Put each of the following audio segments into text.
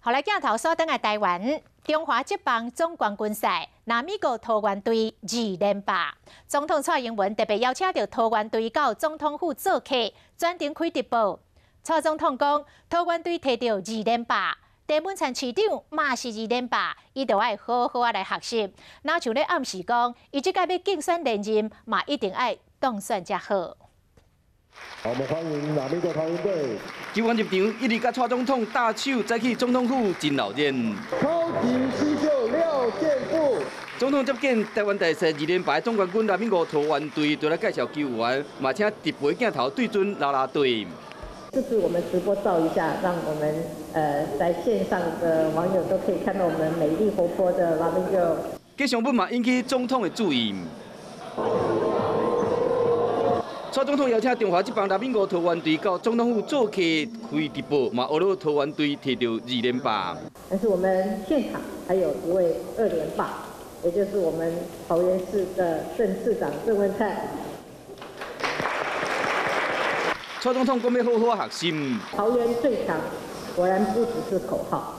予來鏡頭煞轉來台灣，中華職棒總冠軍賽，拉米哥桃園隊二連霸。總統蔡英文特別邀請著桃園隊到總統府做客，專程開直播。蔡總統講，桃園隊提著二連霸，鄭文燦市長嘛是二連霸，伊就愛好好仔來學習。若像咧暗示講，伊這屆欲競選連任，嘛一定愛當選才好。好，我們歡迎拉米哥桃園隊。球員入場，一直佮蔡總統搭手，再去總統府真鬧熱。超級新秀廖健富。總統接見台灣大賽二連霸總冠軍拉米哥桃園隊，除來介紹球員，嘛請直播鏡頭對準啦啦隊。這次我們直播照一下，讓我們在線上的網友都可以看到我們美麗活潑的拉米哥。吉祥物嘛引起總統的注意。蔡總統邀請中華職棒拉米哥桃園隊到總統府做客開直播，嘛呵咾桃園隊提著二連霸。但是我們現場還有一位二連霸，也就是我們桃園市的鄭市長鄭文燦。蔡總統講欲好好學習。桃園最強，果然不只是口號。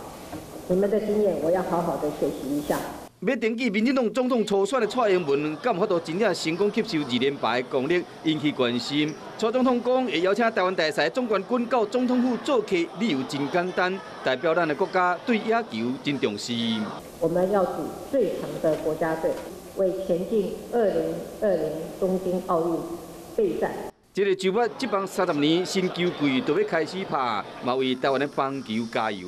你們的經驗，我要好好的學習一下。欲登記民進黨總統初選的蔡英文，敢有法度真正成功吸收二連霸的功力，引起關心。蔡總統講會邀請台灣大賽總冠軍到總統府做客，理由真簡單，代表咱的國家對野球真重視。我們要組最強的國家隊，為前進2020東京奧運備戰。這个週末，職棒30年新球季就欲開始拍，嘛為台灣的棒球加油。